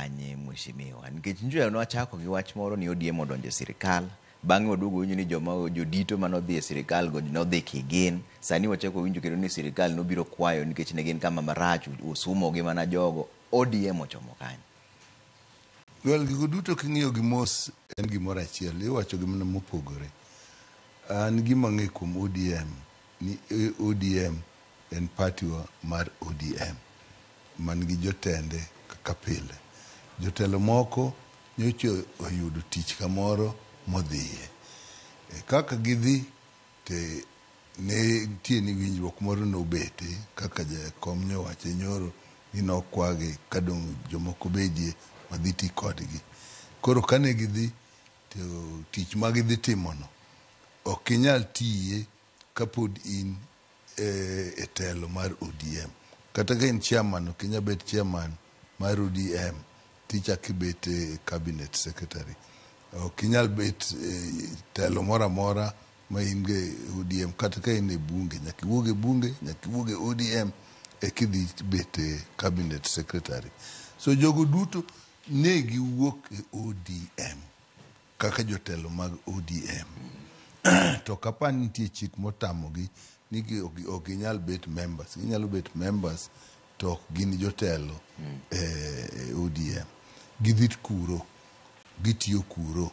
kanye mheshimiwa? Nikech njoya nwachako gi wach moro ni ODM odonjo e sirikal, bang'e waduogo winjo ni joma jodito manodhi e sirikal go nodhi kigin. Sani wachako winjo kendo ni sirikal nobiro kwayo nikech ne gin kama marach, osumogi mana jogo. ODM ochomo kanye? Well, gigo duto king'iyo gi mos en gimoro achiel, iwacho gi mana mopogore. An gima ang'eyo kuom ODM ni ODM en party wa mar ODM man gi jotende kaka pile. Jotelo moko nyocha oyudo tich kamoro modhiye. Kaka gidhi te ne nitie ni winjruok moro nobete kaka jakom nyowacho nyoro ni nokwagi kadong' jomoko bedie wadhi ti kodgi. Koro kane gidhi to tich ma gidhi timono ok inyal tiye kapod in e telo mar ODM. Kata ka in chairman ok inyal bet chairman mar ODM tichako ibet e cabinet secretary. Ok inyal bet telo moro amora ma in go e ODM kata ka in e bunge nyaka iwuog e bunge nyaka iwuog e ODM eka idhi bet e cabinet secretary. So jogo duto ne giwuok e ODM kaka jotelo mag ODM. To ok apar ni nitie chik motamogi ni ok ginyal bet members. Ginyalo bet members to ok gin jotelo e ODM. Gidhi kuro, gitiyo kuro.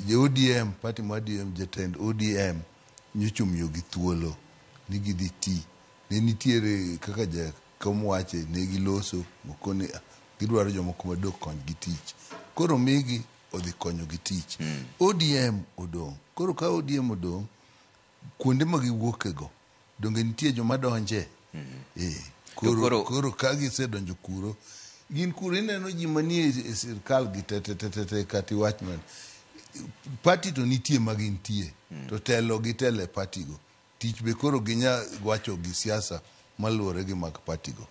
Jo ODM, party mar ODM, jatend ODM nyocha omiyogi thuolo ni gidhi ti. Ne nitiere kaka jakom wache, ne giloso mokoni gidwaro jomoko madok konygi tich. Koro omigi odhi konyogi tich. ODM odong'. Koro ka ODM odong', kuonde ma giwuoke go donge nitie joma donje? Koro ka gisedonjo kuro, gin kuro ineno ji manie e sirkal gi te te te te te kata iwach mana party to nitie ma gintie to telo gitelo e party go. Tich be koro ginya wacho gi siasa maluwore gi mag party go.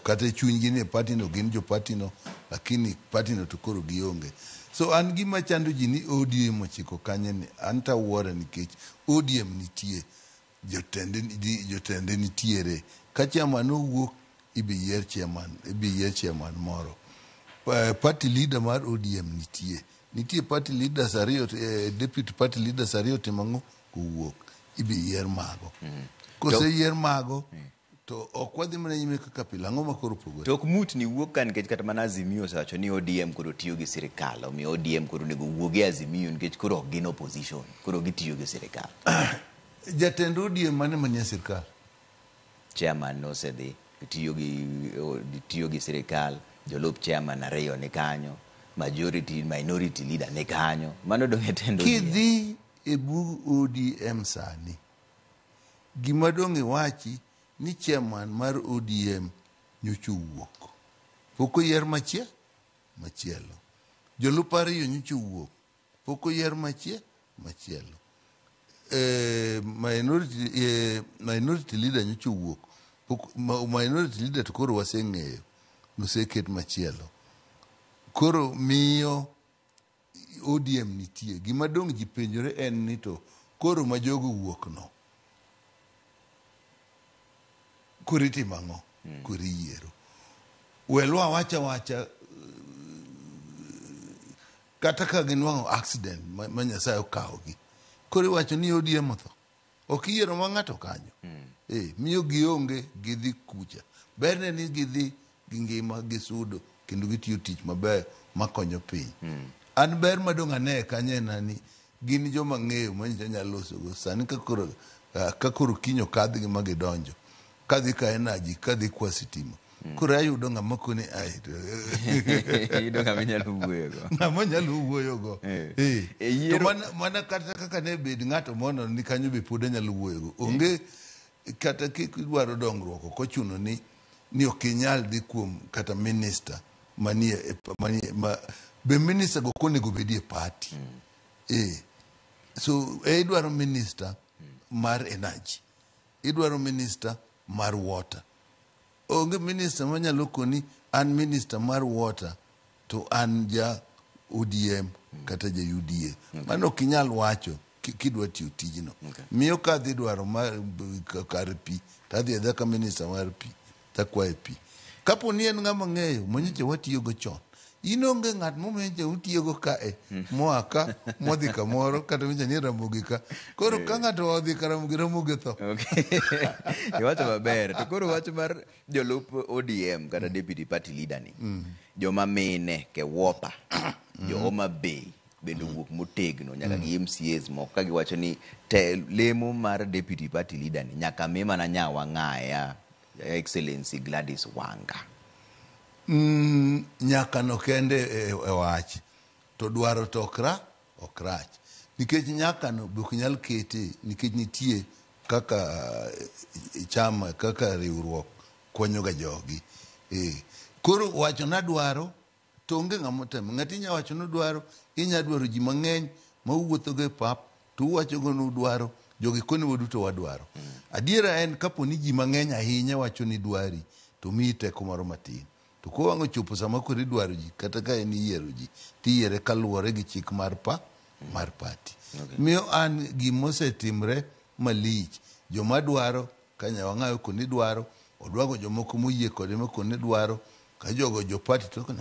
Kata e chunygi ni e party no gin jo party no, lakini party no to koro gionge. So an gima chando ji ni ODM ochiko kanye ni an to awuoro nikech ODM nitie, jotende nitiere. Ka chairman owuok, ibi yier chairman, ibi yier chairman moro. Party leader mar ODM nitie. Nitie party leaders ariyo, deputy party leaders ariyo timo ang'o? Owuok. Ibi yier mago. Koseyier mago, to ok wadhi mana nyime kaka pile. Ang'o ma koro opogore? To ok mutni wuok ka nikech kata mana Azimio osewacho ni ODM koro tiyo gi sirikal, omiyo ODM koro onego wuog e Azimio nikech koro ok gin opposition, koro gitiyo gi sirikal. Jatend ODM mane manie sirikal? Chairman nosedhi, tiyo gi sirikal, jolup chairman ariyo ni kanyo, majority minority leader ni kanyo. Mano dong' e tend ODM. Kidhi e bug ODM sani, gima dong' iwachi ni chairman mar ODM nyocha owuok. Pok oyier machielo. Jolup ariyo nyocha owuok. Pok oyier machielo. Minority leader nyocha owuok. Pok, minority leader to koro waseng'eyo. Noseket machielo. Koro miyo ODM nitie. Gima dong' ji penjore en ni to koro ma jogo wuok no, koro itimo ang'o? Koro iyiero. Welwa wacha wacha kata ka ginwang'o accident ma Nyasaye okawogi. Koro iwacho ni ODM otho. Ok iyiero ma ng'ato kanyo. Miyo gionge gidhi kucha. Berne ni gidhi gi ngima gisudo kendo gitiyo tich maber makonyo piny. An ber madong' ane kanyo en ni gin joma ng'eyo manyicha nyalo losogo. Sani ka koro kiny okadhgi ma gidonjo, kadhi ka energy, kadhi kwa sitima. Koro ayudo ng'ama koni ai Iyudo ng'ama inyalo wuoyogo. Ng'ama nyalo wuoyogo. E yiero To mana kata kaka ne bed ng'ato mono ni kanyo be pod anyalo wuoyogo. Onge kata kidwaro dongruok ok ochuno ni ok inyal dhi kuom kata minister manie ma, be minister go ok onego bedie party. So idwaro minister mar energy. Idwaro minister mar water. Onge minister manyalo koni an minister mar water to an ja ODM kata ja UDA. Mano ok inyal wacho kidwa tiyo tijno. Miyo ka adhi dwaro mar kar pi to adhi adhiya ka minister mar pi takwaye pi. Kapo ni en ng'ama ng'eyo manyocha watiyogo chon. In onge ng'at momiyo utiyogo kae moa ka modhi kamoro kata winjo ni Ramogi ka. Koro ka ng'ato odhi ka Ramogi, Ramogi tho. Okay. Iwacho maber. To koro wach mar jolup ODM kata deputy party leader ni. Joma mine Kewopa, jo Homa Bay bende owuok motegno nyaka gi MCAs moko ka giwacho ni te, lemo mar deputy party leader ni nyaka mi mana Nyawang'aya Excellency Gladys Wanga. Nyaka no kende e wach to dwaro to ok rach nikech nyaka no be ok nyal kete nikech nitie kaka chama kaka riwruok konyo ga jogi. Koro wacho na dwaro to onge ng'ama otemo. Ng'ati inya wacho ni dwaro, inya dwaro ji mang'eny ma uwuotho go e pap to uwacho go ni udwaro, jogi koni waduto wadwaro. Adiera en kapo ni ji mang'eny ahinya wacho ni dwari to miyi teko moro matin. To kowang' ochopo sama koro idwaro ji kata ka en iyiero ji tiyiere kaluwore gi chik mar mar party. Okay. Miyo an gimosetimre malich, joma dwaro ka Nyawang'ayo koni dwaro, odwago jomoko moyie kode ma koni dwaro, ka jogo jo party to koni,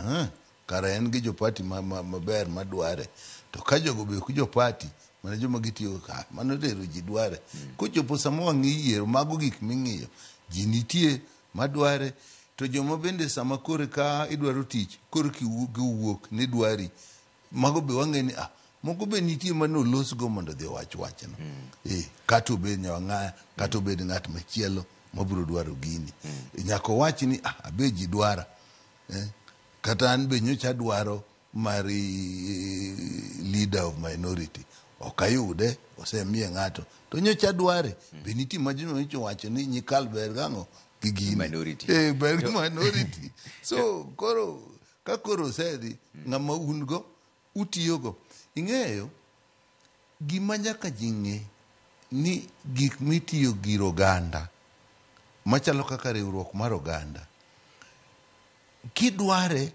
kara en gi jo party maber madware. To ka jogo be ok jo party, mana joma gitiyo ka, mano tero ji dware. Kochopo sama wang' iyiero, mago gik ming'iyo. Ji nitie madware, to joma bende sama koro ka idwaro tich, koro kiwuok ni dwari, mago be wang'e ni moko be nitie mane olosgo mondo odhi owach wachno. Kata obed Nyawang'aya, kata obed ng'at machielo mabiro dwaro gini. Nyaka owach ni abe ji dwara. Kata an be nyocha adwaro mar leader of minority. Ok ayude, osemiye ng'ato. To nyocha dware, be nitie ma nyocha owacho ni nyikal ber gang'o gi gini. Minority. Ber gi minority. So koro ka koro osedhi, ng'ama un go utiyogo. Ing'eyo gima nyaka ji ng'e ni gik mitiyo gir oganda machalo kaka riwruok mar oganda, kidware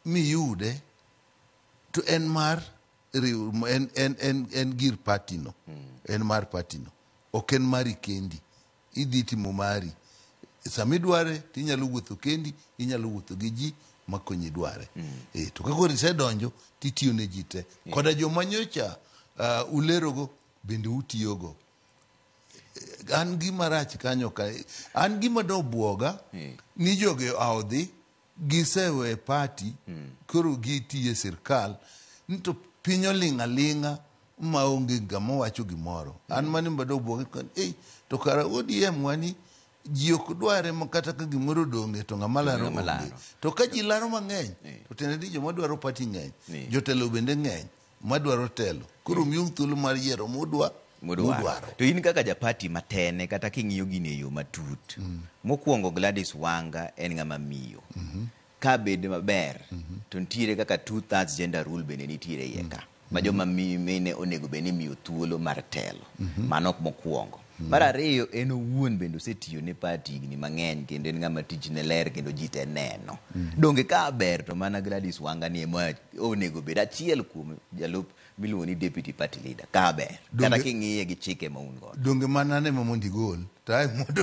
miyude to en mar en gir party no. En mar party no. Ok en mari kendi. Idhi timo mari. Sama idware tinyalo wuotho kendi, inyalo wuotho gi ji makonyi dware. To ka koro isedonjo titiyo ne ji te. Koda joma nyocha ulerogo bende utiyogo. An gima rach kanyo ka, an gima dobuoga ni jogi odhi gisewe party, koro gitiye sirkal, ni to piny oling' aling'a maonge ng'ama wacho gimoro. An mano ema dobuoga to kara ODM wani ji ok dware ma kata ka gimoro odong'e to ng'ama laro onge. To ka ji laro mang'eny, to tiende ni joma dwaro party ng'eny, jotelo bende ng'eny madwaro telo. Koro miu thuolo mar yiero mudwaro. To in kaka japati matene kata king'iyo gini e yo matut, mokwongo Gladys Wanga en ng'ama miyo. Ka bed maber, to nitiere kaka 2/3 gender rule bende nitiere iye ka. Ma joma mine onego bed ni imiyo thuolo mar telo. Mano mokwongo. Mar ariyo, en owuon bende osetiyo ne party higni mang'eny kendo en ng'ama tichne ler kendo ji te neno. Donge ka ber to mana Gladys Wanga ni ema onego bed achiel kuom jalup miluongo ni deputy party leader. Ka ber. Kata king'iye gi chike ma un godo. Donge mana ne ema mondo igol. To ae mondo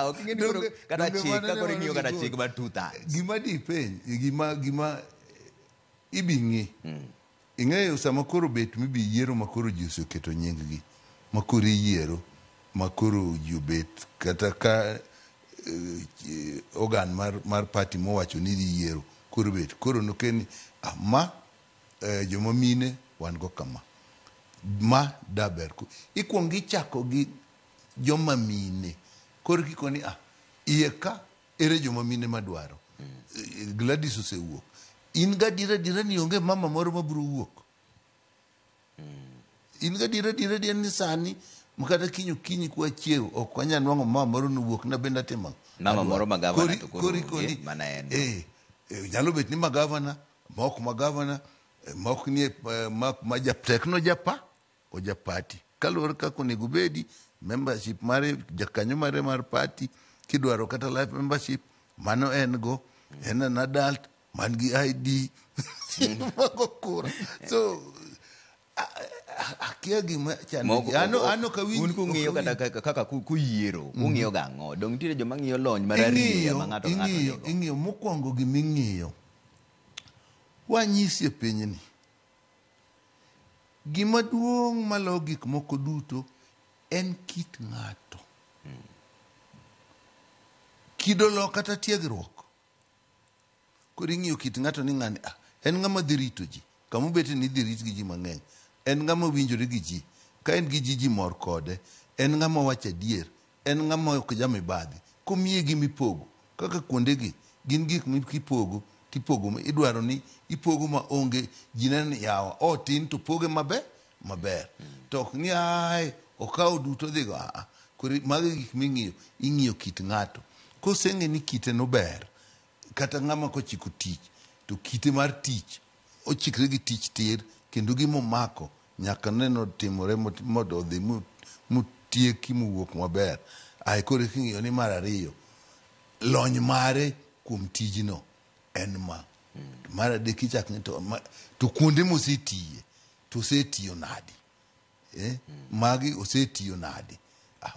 Ok ing'e ni koro kata chik, ka koro ing'iyo kata chik mar 2/3. Gima dipenj, gima ibi ng'i. Ing'eyo sama koro bet mibi yiero ma koro ji oseketo nying gi, ma koro iyiero, ma koro ji obet kata ka organ mar party mowacho ni dhi yiero koro bet. Koro nokeni ma joma mine wan go kama. Ma daber. Ikuongo ichako gi joma mine. Koro kikoni iye ka ere joma mine madwaro. Gladys osewuok. In gadiera adiera ni onge mama moro mabiro wuok. In gadiera adiera ni sani makata kiny okinyi kwa chiew ok wanyal nwang'o mama moro nowuok na bende atimo. Mama moro ma gavana to koro onge mana en. Nyalo bet ni ma gavana, ma ok ma gavana, ma ok ni ma tekno japa ojapati. Kaluwore kaka onego obedi, membership mare, jakanyo mare mar party, kidwaro kata life membership, mano en go, en an adult, man gi ID, mago kura. So, Akia gima chando ji. An ok awinj. Un kung'iyo ok awinj. kata kaka kuyiero, ung'iyo gang'o? Dong nitiere joma ng'iyo lony mararieya Ing'iyo, ma ng'ato ng'ato ing'iyo, nigo. ing'iyo mokwongo giming'iyo. Wanyisi e pinyni. Gima duong' maloyo gik moko duto en kit ng'ato. Kido lo kata tiegruok. Koro ing'iyo kit ng'ato ni ng'ani en ng'ama dhi rito ji. Kama obete ni idhi rit gi ji mang'eny. En ng'ama winjore gi ji. Ka en gi ji, ji mor kode. En ng'ama wacho adier. En ng'ama ok ja mibadhi. Komiye gima ipogo, kaka kuondegi, gin gik mipogo, tipogo, idwaro ni ipogo ma onge, ji neno ni yawa, otin to poge maber, maber. To ok ni ae, okawo duto odhigo, aa. Koro mago e gik ming'iyo, ing'iyo kit ng'ato. Koseng'e ni kite no ber, kata ng'ama kochiko tich, to kite mar tich, ochikre gi tich tir, kendo gima omako nyaka neno timore mondo odhi motieki mowuok maber. Ae koro king'iyo ni mar ariyo, lony mare kuom tijno en ma. Mar adek ichak ng'i to kuonde mosetiye, to osetiyo nadi? Magi osetiyo nadi?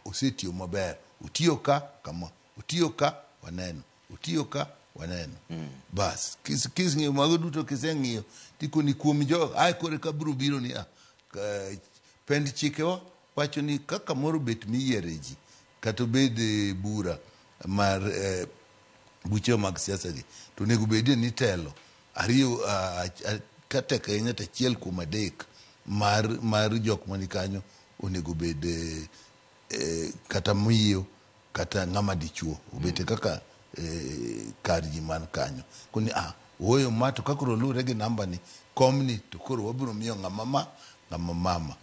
Osetiyo maber. Otiyo ka, kama. Otiyo ka, waneno. Otiyo ka, waneno. Bas, kisng'iyo mago duto kiseng'iyo, tikoni kuom jo, ae kore ka biro biro ni, pend chikewa wacho ni kaka moro bet miyiere ji, kata obed bura mar buche mag siasa gi, to onego bedie ni telo ariyo, ka tek ahinya to 1 kuom 3 mar jok mani kanyo onego bed kata miyo kata ng'ama dichuo, obete kaka kar ji man kanyo. Koni, ooyo ma to ka koro luwre gi namba ni, komni to koro wabiro miyo ng'ama ma, ng'ama mama.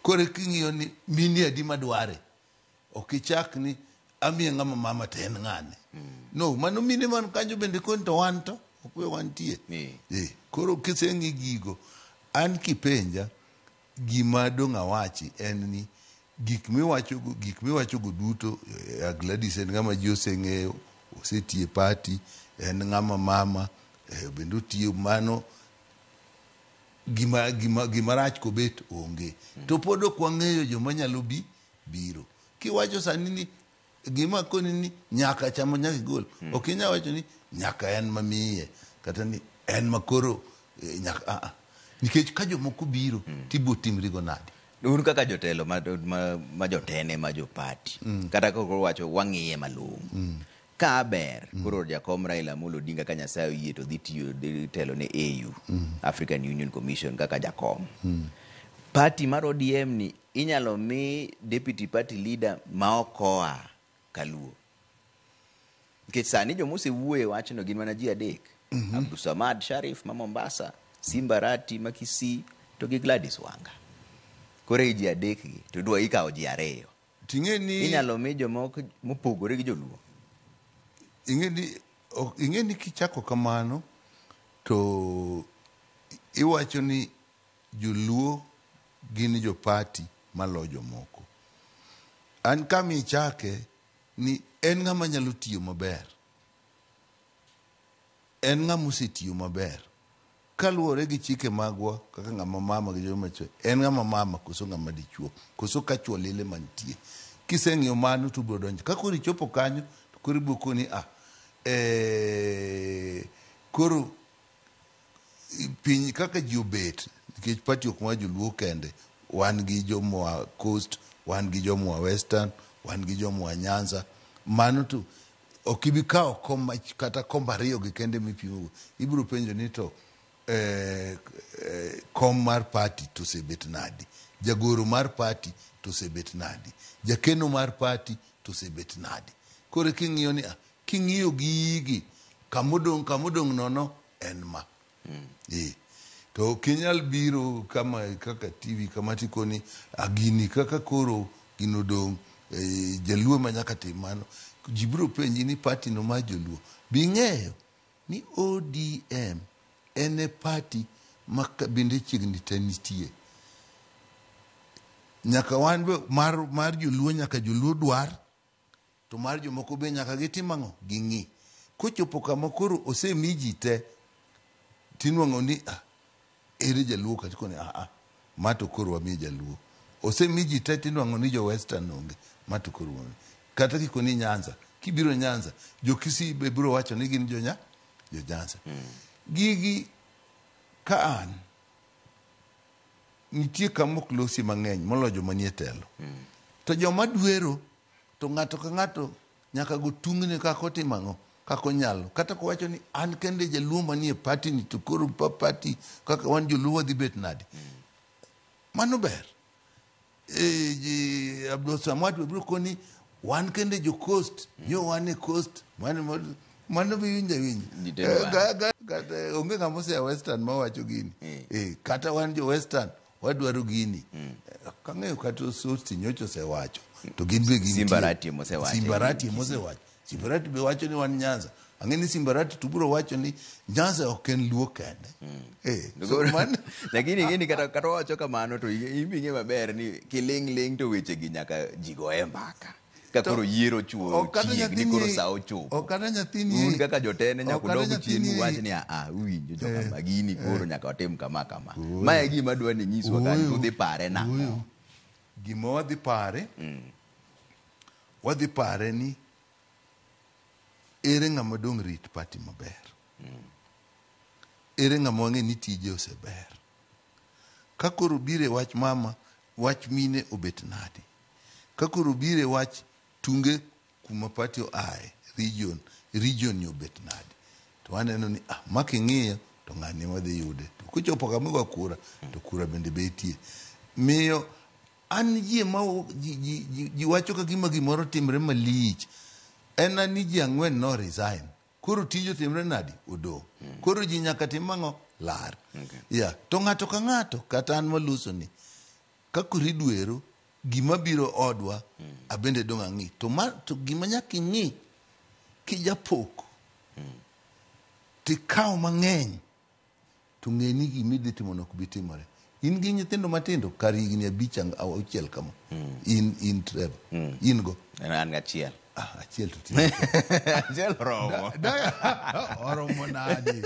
Koro king'iyo ni mini adi madware, ok ichak ni amiye ng'ama mama to en ng'ane. No, mano mine man kanyo bende koni to wan to, ok we wantie. Koro kiseng'i gigo, an kipenja, gima dong' awachi en ni gik miwachogo duto, Gladys en ng'ama ji oseng'eyo, osetiyo e party, en ng'ama mama, bende otiyo mano, gima rach kobet onge. To pod ok wang'eyo joma nyalo biro. Kiwacho sani ni gima koni ni nyaka chamo nyaka igol. Ok inyal wacho ni nyaka en mamiye, kata ni en makoro, nyaka, Nikech ka jomoko biro, tibiro timrigo nade? Un kaka jotelo ma jotene ma jopati, kata ka koro wacho wang'iye malong'o. Ka ber, koro jakom Raila Amolo Odinga ka Nyasaye oyie to dhi tiyo, dhi telo ne AU, African Union Commission kaka jakom. Party mar ODM ni inyalo mi deputy party leader ma ok oa Kaluo. Nikech sani joma osewuoyo e wachno gin mana ji 3. Abdulsamad Sharif ma Mombasa, Simba Arati ma Kisii to gi Gladys Wanga. Koro e ji 3 gi to idwa ikawo ji 2. Ting'e ni inyalo mi jomoko mopogore gi joluo. Ing'e ni kichako kamano to iwacho ni joluo gin jopati maloyo jomoko. An kama ichake ni en ng'ama nyalo tiyo maber. En ng'ama osetiyo maber. Kaluwore gi chike magwa kaka ng'ama mama gi joma chwo, en ng'ama mama koso ng'ama dichuo, koso ka chwo lile mantie. Kiseng'iyo mano to ibiro donjo. Ka koro ichopo kanyo to koro ibiro koni, koro piny kaka ji obet, nikech party ok mar joluo kende, wan gi jomoa Coast, wan gi jomoa Western, wan gi jomoa Nyanza. Mano to ok ibi kawo kom kata kombe 2 gi kende mipimo. Ibiro penjo ni to kom mar party to osebet nadi, jagoro mar party to osebet nadi, jakeno mar party to osebet nadi. Koro king'iyo ni, king'iyo gigi, kamodong' nono en ma. To ok inyal biro kama kaka TV kama tikoni, gini kaka koro gino dong', jaluo ma nyaka tim mano. Ji biro penji ni party no mar joluo. Bi ng'eyo ni ODM en e party ma bende chiegni te nitie. Nyaka wan be mar joluo nyaka joluo dwar, to mar jomoko be nyaka gitim ang'o? Ging'i. Kochopo kama koro osemi ji te, tinwang'o ni, ere jaluo ka? Tikoni, Ma to koro wamiyo jaluo. Osemi ji te tinwang'o ni jo Western onge. Ma to koro wamiyo. Kata kikoni Nyanza, kibiro Nyanza, jo Kisii be biro wacho ni gin jo Nyanza. Gigi ka an nitie kama ok losi mang'eny moloyo joma nie telo. To joma dwero to ng'ato ka ng'ato nyaka go tungni kaka otimo ang'o, kaka onyalo. Kata kowacho ni an kende jaluo manie party ni to koro pa party kaka wan joluo wadhi bet nade. Mano ber. Abdul Samad biro koni wan kende jo coast, nyo wan e coast, mano be iwinjo awinja. Kata onge ng'ama osea Western mawacho gini. Kata wan jo Western wadwaro gini. Kang'eyo kata Sosti nyocha osewacho. To gin be gintie. Simbarati mosewacho. Simbarati mosewacho. Simbarati be wacho ni wan Nyanza. Ang'e ni Simbarati to biro wacho ni Nyanza ok en Luo kende. So Lakini ing'e ni kata wacho kamano to in be ing'e maber ni kiling' ling' to weche gi nyaka ji goye mbaka. Ka koro yiero chuo chiegni koro sa ochopo. Ok kata nyathini Un kaka jotende nyaka udog chien uwach ni a uwinjo joka gini koro nyaka watim kama kama. Mae e gima adwa ni nyiswa kanyo udhi pare nang'o. Gima wadhi pare, wadhi pare ni ere ng'ama dong' rit party maber. Ere ng'ama wang'e ni tije oseber. Ka koro biro e wach mama, wach mine obet nade. Ka koro biro e wach tunge kuma party oaye, region ni obet nade. To waneno ni ma king'iyo to ng'ani ema dhi yude. To kochopo kama igo kura, to kura bende betie. Miyo an yie ma ji wacho ka gima gimoro timre malich. En ni ji ang'wen no resign. Koro tij otimre nadi? Odong'. Koro ji nyaka tim ang'o? Lar. Yeah. To ng'ato ka ng'ato, kata an maloso ni, ka koro idwero, gima biro odwa, abende dong' ang'i. To gima nyaka ing'i, kijapok, tikaw mang'eny, to ng'e ni gima idhi timo ok bi timore. In gi nyithindo matindo, kar higni 5 6 kama. In Trevor. In go. An achiel. Achiel to tin. Achiel oromo. Oromo nade?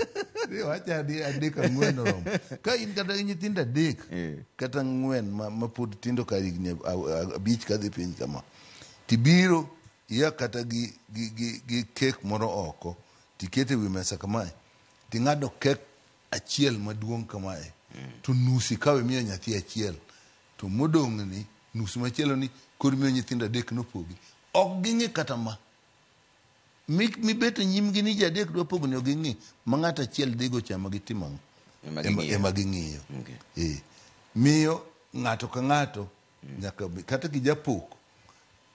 Wacha ni 3 4 oromo. Ka in kata gi nyithindo 3, kata 4 ma pod tindo kar higni 5 kadhi piny kama. Tibiro ia kata gi kek moro oko, tikete wi mesa kamae, ting'ado kek achiel maduong' kamae, to nus ikawe miyo nyathi achiel, to modong' ni nus machielo ni koro miyo nyithindo 3 nopogi. Ok ging'i kata ma. Mibet e nyimgi ni ji 3 dwa pogo ni ok ging'i, ma ng'ato achiel dhigo cha ema gitimo ang'o? Ema ging'iyo. Miyo ng'ato ka ng'ato nyaka kata kijapok,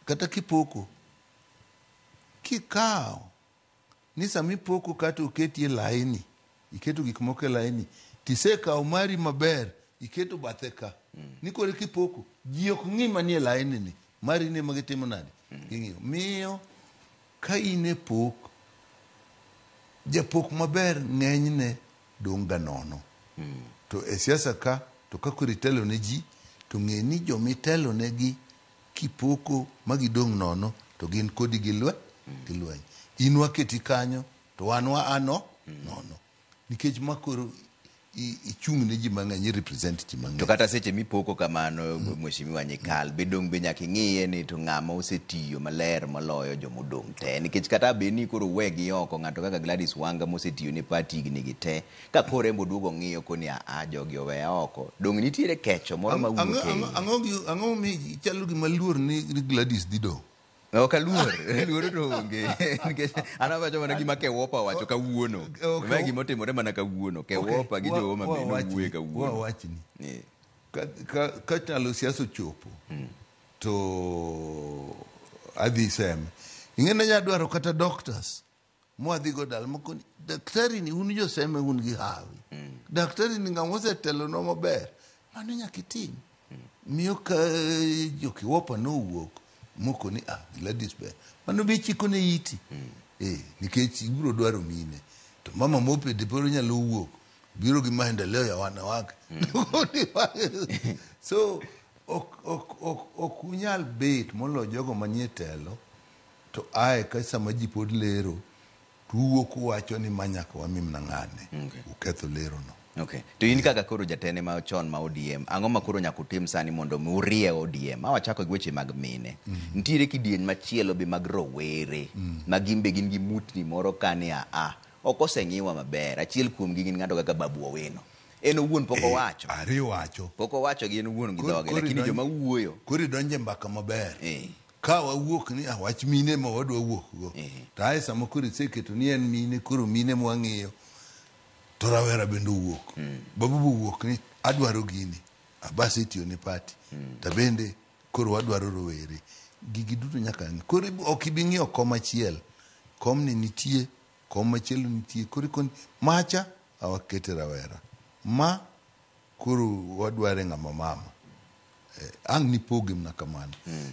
kata kipoko, kikawo ni sama ipoko kata oketi e laini, iketo gik moko e laini, tisekawo mari maber, iketo bathe ka. Ni koro kipoko, ji ok ng'i manie laini ni, mari ni ema gitimo nade? Ging'iyo. Miyo ka in e pok, japok maber ng'enyne dong' ga nono. To e siasa ka, to ka koro itelo ne ji, to ng'e ni joma itelo negi kipoko ma gidong' nono, to gin kodi gi lweny. In waketi kanyo, to wan wa ano nono. Nikech ma koro ichung' ne ji mang'eny, i represent ji mang'eny. To kata seche mipoko kamano, Mheshimiwa Nyikal, be dong' be nyaka ing'iye ni to ng'ama osetiyo maler moloyo jomodong' te. Nikech kata bed ni koro wegi oko, ng'ato kaka Gladys Wanga mosetiyo ne party higni gi te, ka koro embo duogo ng'iyo koni a jogi oweya oko. Dong' nitiere kecho moro mawuok e iye. Ang'o momiyo chalo gima luor ni Gladys dhi dong'? Ok aluor, luoro to onge. Nikech an awacho mana gima Kewopa owacho kawuono. Ma gima otimore mana kawuono. Kewopa gi jo Homa Bay nowuoye kawuono. Wawachni. Ka chalo siasa ochopo, to adhi seme. Ing'e ni anyalo dwaro kata doctors mwadhi go dala moko ni, daktari ni un joseme un gi hawi. Daktari ni ng'ama osetelonwa maber, mano nyaka itim. Miyo ka jo Kiwopa nowuok moko ni Gladys ber. Mano be ichiko ne iti. Nikech ibiro dwaro mine. To mama mopete pod onyalo wuok biro gi maendeleo ya wanawake. So ok unyal bet moloyo jogo manie telo to ae ka sama ji pod lero to uwuok uwacho ni ma nyaka wami mana ng'ane. Uketho lero no. Okay. To in kaka koro jatene ma chon ma ODM, ang'o ma koro nyaka utim sani mondo mi urie ODM? Ma wachako gi weche mag mine. Nitiere kidieny machielo be mag rowere ma gin be gin gi mutni moro ka ni a ok oseng'iwa maber. Achiel kuomgi gin ng'ato kaka Babu Owino. En owuon pok owacho. Ari wacho. Pok owacho gi en owuon gi dhoge, lakini joma wuoyo. Koro idonje mbaka maber. Ka wawuok ni wach mine ma wadwa wuok go. To ae sama koro iseketo ni en mine, koro mine mwang'iyo. To rawera bende owuok. Babu owuok ni adwaro gini. Abas itiyo ne party. To bende koro wadwaro rowere. Gigi duto nyaka ng'i. Koro ok ibi ng'iyo kom achiel. Kom ni nitie, kom machielo nitie. Koro ikoni macha awakete rawera. Ma koro wadware ng'ama mama. Ang' nipoge mana kamano.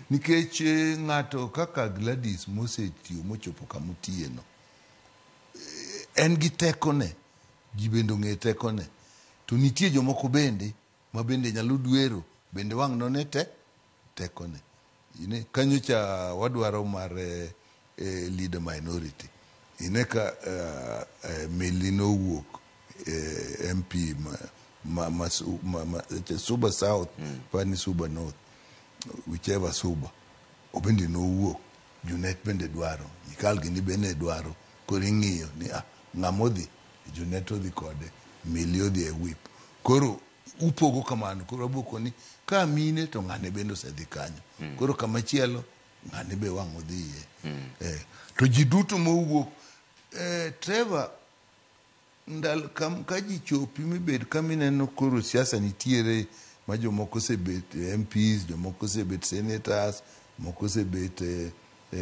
Nikech ng'ato kaka Gladys mosetiyo mochopo kama otiye no, en gi tekone, ji bende ong'e tekone. To nitie jomoko bende ma bende nyalo dwero, bende wang' none te tekone. Ine kanyo cha wadwaro mar leader minority. Ine ka Milly nowuok MP ma Suba South, pani Suba North, whichever Suba, obende nowuok. Junet bende dwaro, Nyikal gini bende dwaro. Koro ing'iyo ni ng'ama odhi, Junet odhi kode, Milly odhi e whip. Koro upogo kamano, koro abuoko ni ka mine to ng'ane bende osedhi kanyo. Koro kama chielo ng'ane be wang' odhiye. To ji duto mowuok, Trevor, ndal ka ji chopi mibed kama ineno koro siasa nitiere ma jomoko osebet MPs, jomoko osebet senators, moko osebet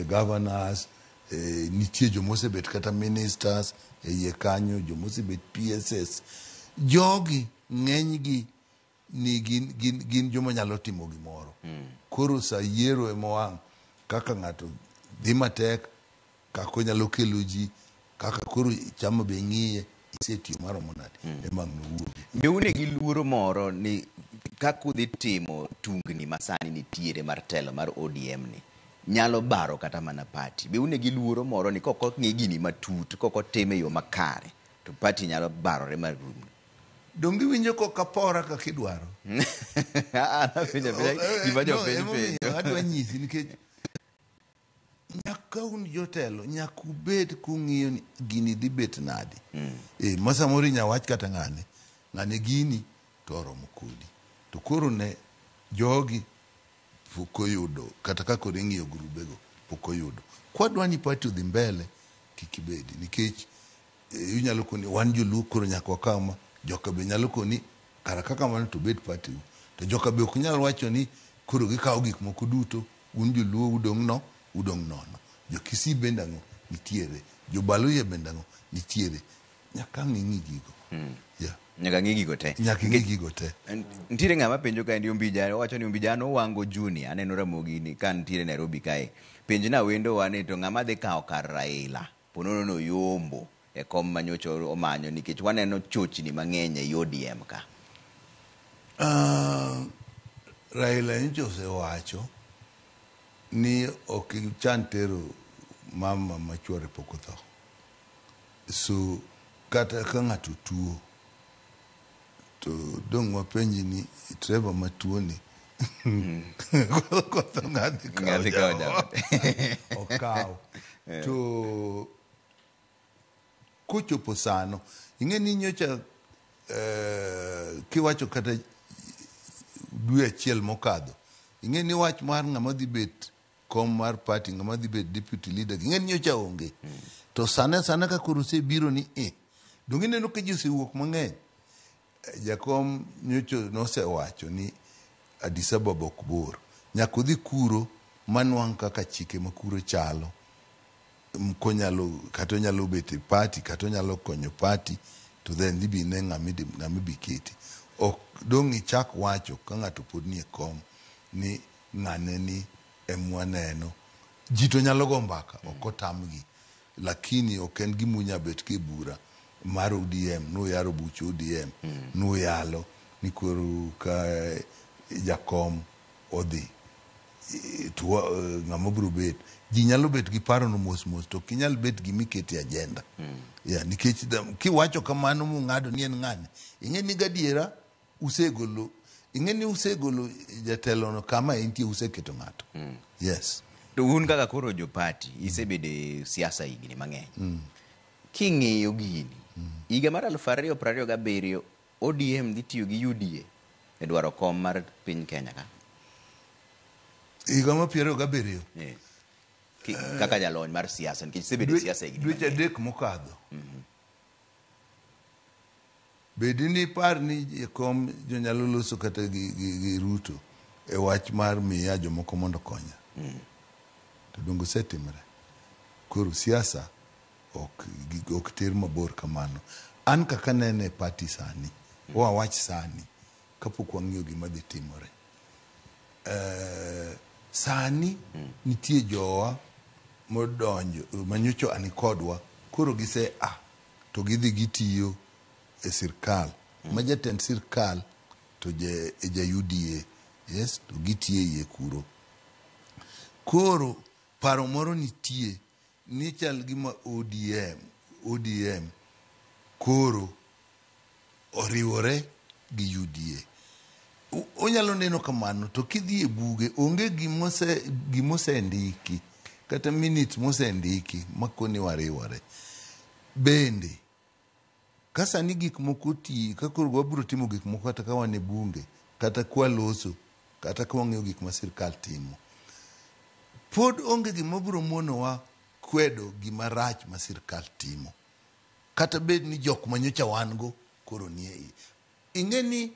governors, nitie joma osebet kata ministers e iye kanyo, joma osebet PSS. Jogi ng'enygi ni gin joma nyalo timo gimoro. Koro sa yiero ema wang' kaka ng'ato dhi matek, kaka onyalo kelo ji, kaka koro chama be ng'iye, isetiyo maromo nade, ema ang' nowuogi. Be une gi luoro moro ni kaka udhi timo tungni masani nitiere mar telo mar ODM ni nyalo baro kata mana party? Be une gi luoro moro ni kok ong'i gini matut, kok otime e yo makare, to party nyalo barore mar rum? Donge iwinjo kok apora kaka idwaro? Apenjo apenja gima jopiny penjo. Adwa nyisi nikech nyaka un jotelo, nyaka ubed kung'iyo ni gini dhi bet nade. Ma samoro inya wach kata ng'ane, ng'ane gini to oromo kodi. To koro ne jogi pok oyudo, kata ka koro ing'iyo grubego pok oyudo. Kwadwa ni party odhi mbele, kik ibedi nikech inyalo koni wan joluo koro nyaka wakaw ma, joka be nyalo koni kara kaka mano to bed party u. To joka be ok nyal wacho ni koro gikawo gik moko duto, un joluo udong' no, udong' nono. Jo Kisii bende ang'o nitiere, jo Baluhya bende ang'o nitiere. Nyaka ang' ing'i gigo. Yeah. Nyaka ng'i gigo te. Nyaka ing'i gigo te. Nitiere ng'ama penjo kaendi Ombija, owacho ni Ombija an Owango Junior, aneno Ramogi ni ka nitiere Nairobi kae. Penjna wendowa ni to ng'ama dhi kawo kar Raila ponono no yombo e kom manyocha omanyo nikech waneno chochni mang'eny e ODM ka. Raila nyocha osewacho ni ok chan tero mama ma chuore pok otho. So kata ka ng'ato tuo to dong' wapenji ni Trevor matuo ni kotho ng'adhi kawo jaot. Okaw. To kochopo sano, ing'e ni nyocha kiwacho kata dwe achiel mokadho, ing'e ni wach mar ng'ama dhi bet kom mar party, ng'ama dhi bet deputy leader, ing'e ni nyocha onge. To sane sana ka koro osebiro ni donge ineno ka ji osewuok mang'eny. Jakom nyocha nosewacho ni Addis Ababa ok bor. Nyaka odhi kuro manwang' kaka chike ma kuro chalo. Konyalo, kata onyalo bet e party, kata onyalo konyo party, to then ibi ne ng'ama ibi keti. Ok dong' ichak wacho ka ng'ato pod nie kom ni ng'ane ni emwaneno. Ji to nyalo go mbaka, ok otamgi. Lakini ok en gima unya bet ka e bura mar ODM, nuyaro buch ODM, nuyalo ni koro ka jakom odhi, To ng'ama biro bet ji nyalo bet gi parono mos mos, to ok inyal bet gima ikete agenda. Yeah, nikech kiwacho kamano mung'ado ni en ng'ani, ing'e ni gadiera usegolo, ing'e ni usegolo jatelono kama entie, useketo ng'ato. Yes. To un kaka koro jopati, isebedo e siasa higni mang'eny. King'iyo gini, higa mar 2027 ODM dhi tiyo gi UDA e dwaro kom mar piny Kenya ka. Higa mar 27. Kaka jalony mar siasa, nikech isebedo e siasa higni dweche mang'eny. 3 mokadho. Bedi ni par ni kom jonyalo loso kata gi Ruto e wach mar miya jomoko mondo konya. To donge osetimore? Koro siasa ok ter mabor kamano. An kaka nene e party sani, wawach sani, kapok wang'iyo gima dhi timore. Sani nitie jowa modonjo manyocho ani kodwa, koro gise a to gidhi gitiyo e sirkal. Ma jatend sirkal to ja UDA, yes, to gitiyo e iye kuro. Koro paro moro nitie ni chal gima ODM koro oriwore gi UDA. Onyalo neno kamano, to kidhi e buge onge gimosendiki kata minutes mosendiki makoni wariwore. Bende ka sani gik moko ti, ka koro wabiro timo gik moko kata ka wan e bunge, kata kwaloso, kata ka wang'iyo gik ma sirkal timo, pod onge gima biro monowa kwedo gima rach ma sirkal timo. Kata bed ni jok manyocha wan go koro nie iye. Ing'e ni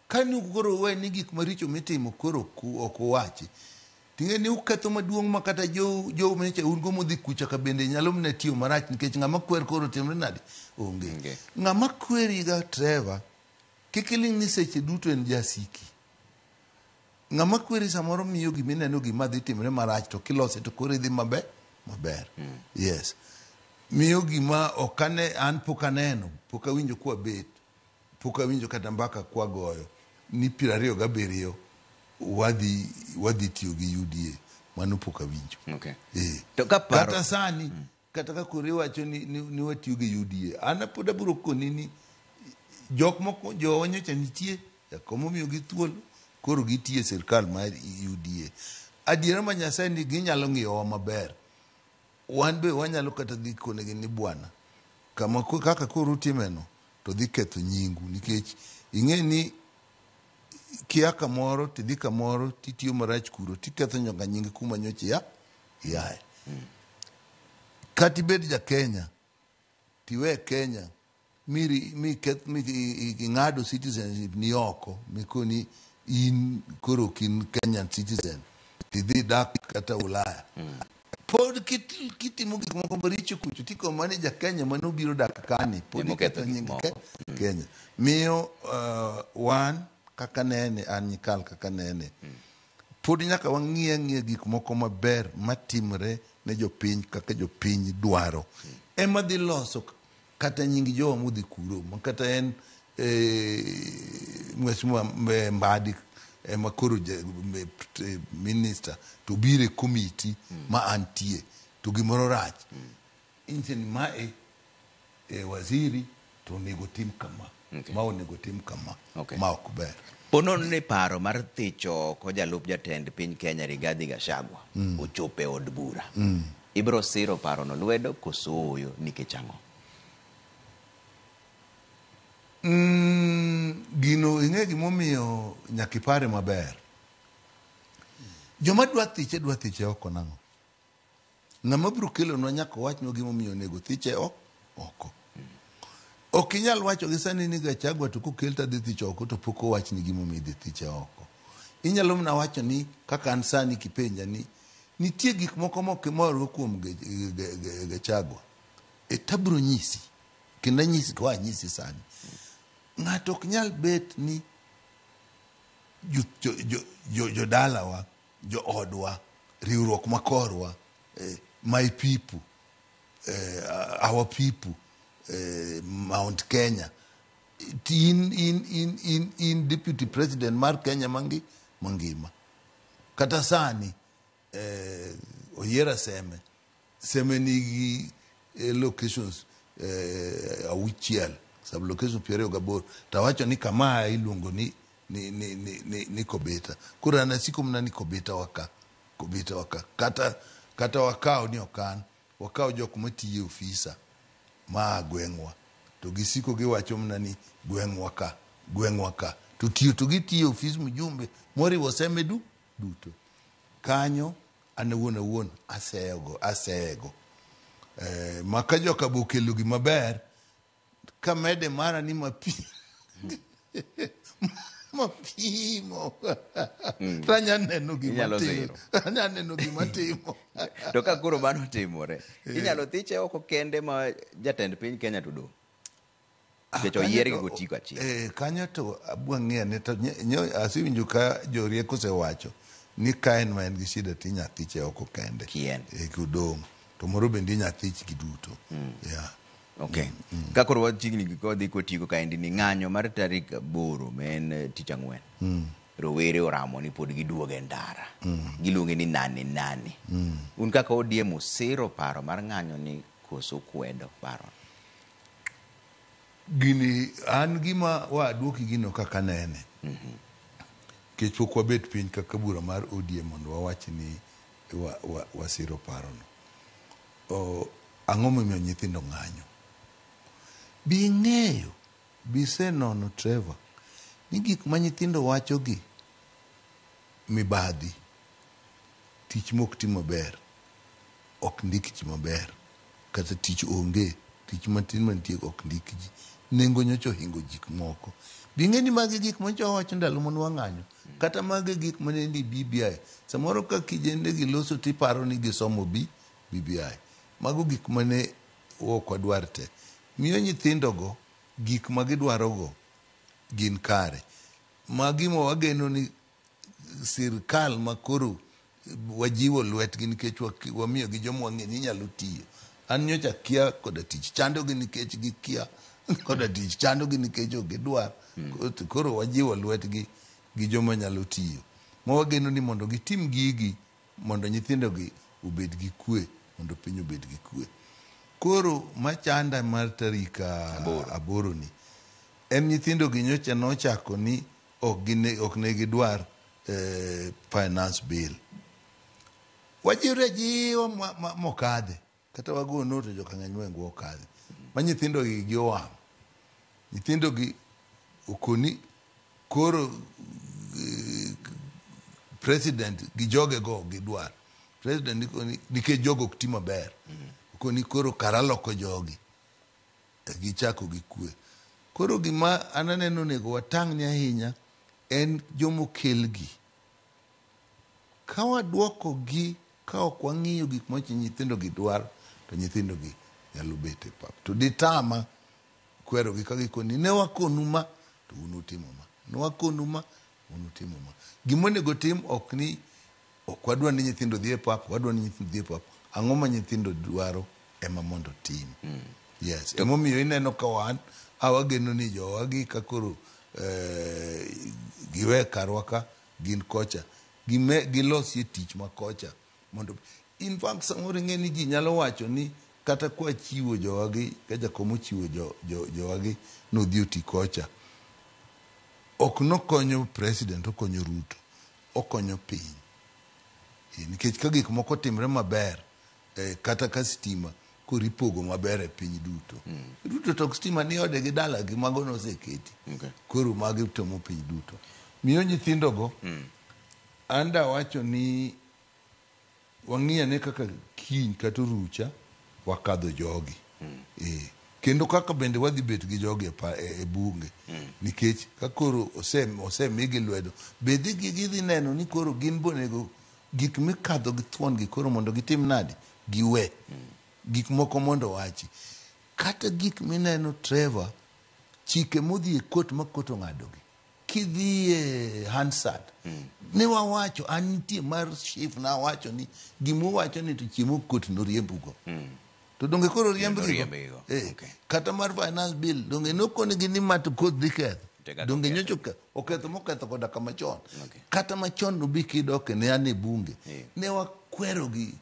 kani koro we ni gik maricho mitimo koro ok uwachi, ting'e ni uketho maduong' ma kata jo manyocha un go modhi kucha ka bende nyalo mana tiyo marach, nikech ng'ama kwer koro timre nade? Onge. Ng'ama kweri ga Trevor, kik iling' ni seche duto en jasiki. Ng'ama kweri samoro miyo gimineno gima dhi timre marach, to kilose to koro idhi maber. Yes. Miyo gima ok ane, an pok aneno, pok awinjo kwa bet, pok awinjo kata mbaka kwa goyo ni 27 wadhi tiyo gi UDA, mano pok awinjo. Okay. To ka paro kata sani, kata ka koro iwacho ni watiyo gi UDA, an pod abiro koni ni jok moko jowa nyocha nitie, jakom omiyo gi thuolo, koro gitiyo e sirkal mar UDA. Adiera ma Nyasaye ni ginyalo ng'iyowa maber. Wan be wanyalo kata dhi konegi ni bwana, kama kaka koro utimeno to dhi ketho nyingu, nikech ing'e ni kia kamoro tidhi kamoro titiyo marach kuro tiketho nyaka nying kuma nyocha iaye. Kata ibed ja Kenya tiwe Kenya mi ing'ado citizenship ni oko mikoni in koro ok in Kenyan citizen tidhi dak kata Ulaya. Pod kitimo gik moko maricho kucho tiko mane ja Kenya manobiro dak kani pod iketho nying Kenya. Miyo wan kaka nene an Nyikal kaka nene pod nyaka wang'i ang'iya gik moko maber matimre ne jopiny kaka jopiny dwaro. Ema dhi loso kata nying jowa modhi kuro ma kata en Mheshimiwa Mbadi ema koro minister to biro e komiti ma antie to gimoro rach. Inyiso ni mae waziri to onego tim kama. Ma onego tim kama. Ma ok ber. Ponono ni paro mar thicho oko jalup jatend piny Kenya Rigathi Gachagua ochopo e od bura. Ibiro siro parono lwedo koso ooyo nikech ang'o? Gino ing'e gimomiyo nyaka ipare maber. Joma dwa thiche dwa thiche oko nang'o? Ng'ama biro kelonwa nyaka owachnwa gimomiyo onego thiche oko. Ok inyal wacho gi sani ni Gachagua to kokel to adhi thicho oko to pok owachni gimomiyo idhi thiche oko. Inyalo mana wacho ni kaka an sani kipenja ni nitie gik moko mok imorgo kuom Gachagua. E tabiro nyisi. Kendo anyisi to anyisi sani. Ng'ato ok nyal bet ni jodalawa, joodwa, riwruok makorwa, my people, our people, Mount Kenya. In deputy president mar Kenya mangima. Kata sani oyiera Seme. Seme nigi locations 6, sub locations 28. Tawacho ni kama iluongo ni Kobeta. Koro an asiko mana ni Kobeta waka. Kobeta waka. Kata wakao ni okan. Wakao jok matiyo ofisa ma gweng'wa. To gisiko giwacho mana ni gweng'wa ka, gweng'wa ka. To tiyo to gitiyo ofis mjumbe moriwo Seme duto. Kanyo an awuon aseyego. Maka joka bokelo gima ber kamede mara ni mapimo. Tanya neno gima timo. Anya neno gima timo. To ka koro mano timore, inyalo thiche oko kende ma jatend piny Kenya to dong'. Nikech oyier gi gotiko achiel. Kanyo to abwa ng'eyo ne to asewinjo ka jorieko osewacho ni ka en ma en gi shida to inya thiche oko kende. Kien. Kodong'. To moro bende inya thich gi duto. Yeah. Okay. Ka koro wachiegni kodhi kotieko kaendi ni ng'anyo mar tarik 8 ma en tich ang'wen. Rowere oramo ni pod giduogo e ndara. Giluonge ni nane nane. Un kaka ODM usiro paro mar ng'anyo ni koso kwedo paro? Gini an gima waduoki gino kaka nene. Nikech pok wabet piny kaka bura mar ODM mondo wawach ni wasiro parono. Ang'o momiyo nyithindo ng'anyo? Bi ng'eyo, bi senono Trevor, ni gik ma nyithindo wacho gi mibadhi, tich mok ti maber, ok ndik ji maber, kata tich onge, tich matin mantie ok ndik ji, nengo nyocha ohingo gik moko. Bi ng'e ni magi gik manyocha wawacho ndalo mane wang'anyo, kata magi gik mane ni BBI. Samoro ka kijende gi loso tiparo ni gisomo BBI. Mago gik mane ok wadwar te. Miyo nyithindogo gik ma gidwarogo gin kare. Magi ma wageno ni sirkal ma koro wajiwo lwetgi nikech wamiyo gi joma wang'e ni nyalo tiyo. An nyocha kia koda tich, chandogi nikech gikia koda tich, chandogi nikech ok gidwar. Koro wajiwo lwetgi gi joma nyalo tiyo. Ma wageno ni mondo gitim gigi mondo nyithindogi obed gi kwe, mondo piny obed gi kwe. Koro machanda mar tarik 8 ni en nyithindo gi nyocha nochako ni ok ne gidwar finance bill. Wajiwre jiwa mokadhe. Kata wago noto joka ng'eny mohingo okadhe. Ma nyithindo gi owang'. Nyithindo gi okoni koro president gi joge go gidwar. President nikech jogo ok ti maber. Okoni koro kara loko jogi. Gichako gi kwe. Koro gima an aneno onego watang' ni ahinya en jomokelgi. Ka waduoko gi ka ok wang'iyo gik ma nyithindo gi dwaro, to nyithindo gi nyalo bet e pap. To ditama kwerogi ka gikoni ne wakonu ma to un utimo ma. Ne wakonu ma un utimo ma. Gima onego tim ok ni ok wadwa ni nyithindo dhi e pap, wadwa ni nyithindo dhi e pap. Ang'o ma nyithindo dwaro ema mondo tim. Yes. Emomiyo ineno ka wan awageno ni jowagi ka koro giwe karwa ka gin kocha gilosie tich ma kocha mondo in fact samoro ing'e ni ji nyalo wacho ni kata kwa chiwo jowagi ka jakom ochiwo jowagi nodhi oti kocha ok nokonyo president, okonyo Ruto, okonyo piny. Nikech ka gik moko timre maber kata ka stima koro ipogo maber e piny duto. Ruto to stima ni ode gi dala gi mago noseketi. Koro magi tomo piny duto. Miyo nyithindogo an dawacho ni wang'iyane kaka kiny kata orucha wakadho jogi. Kendo kaka bende wadhi bet gi jogi e bunge. Nikech ka koro osemigi lwedo, be gidhi neno ni koro gin bonego gik mikadho gi thuon gi koro mondo gitim nadi? Giwe. Gik moko mondo wachi. Kata gik mineno Trevor, chike modhi e kot ma kot ong'adogi. Kidhi e Hansard, ne wawacho, an nitie mar chief nawacho ni gimuwacho ni to chiemo kot noriembugo. To donge koro riembgigo? Kata mar finance bill, donge nokonigi ni ma to kot dhi ketho? te kaka Donge oketho. nyocha oketho moketho koda kama chon. Okay. Kata machon no bi kidoke ne an e bunge. Yeah. Ne wakwerogi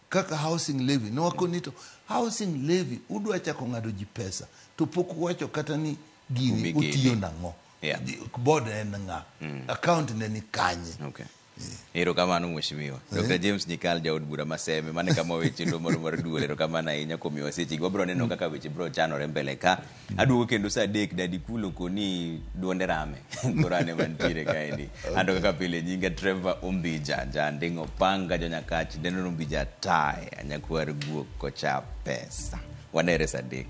kaka housing levy. Ne wakoni to housing levy udwa chako ng'ado ji pesa to pok uwacho kata ni gini Kumigene. otiyo nang'o. Yeah. Board en ng'a? Account ne ni kanye? Okay. Erokamano mheshimiwa. Dr. James Nyikal jaod bura ma Seme, mane kama weche chenro moro mar duol. Erokamano ahinya kuom miyowa sechegi. Wabiro neno kaka weche biro chanore mbele ka. Aduogo kendo saa 3 Dadi Kulo koni duonde rame. Koro an ema nitiere kaendi. Anto kaka pile nyinga Trevor Ombija, Janding'o Panga, Jonyakach, Denno Ombija Tae, Anyakwar Guok kocha pesa. Wanere saa 3.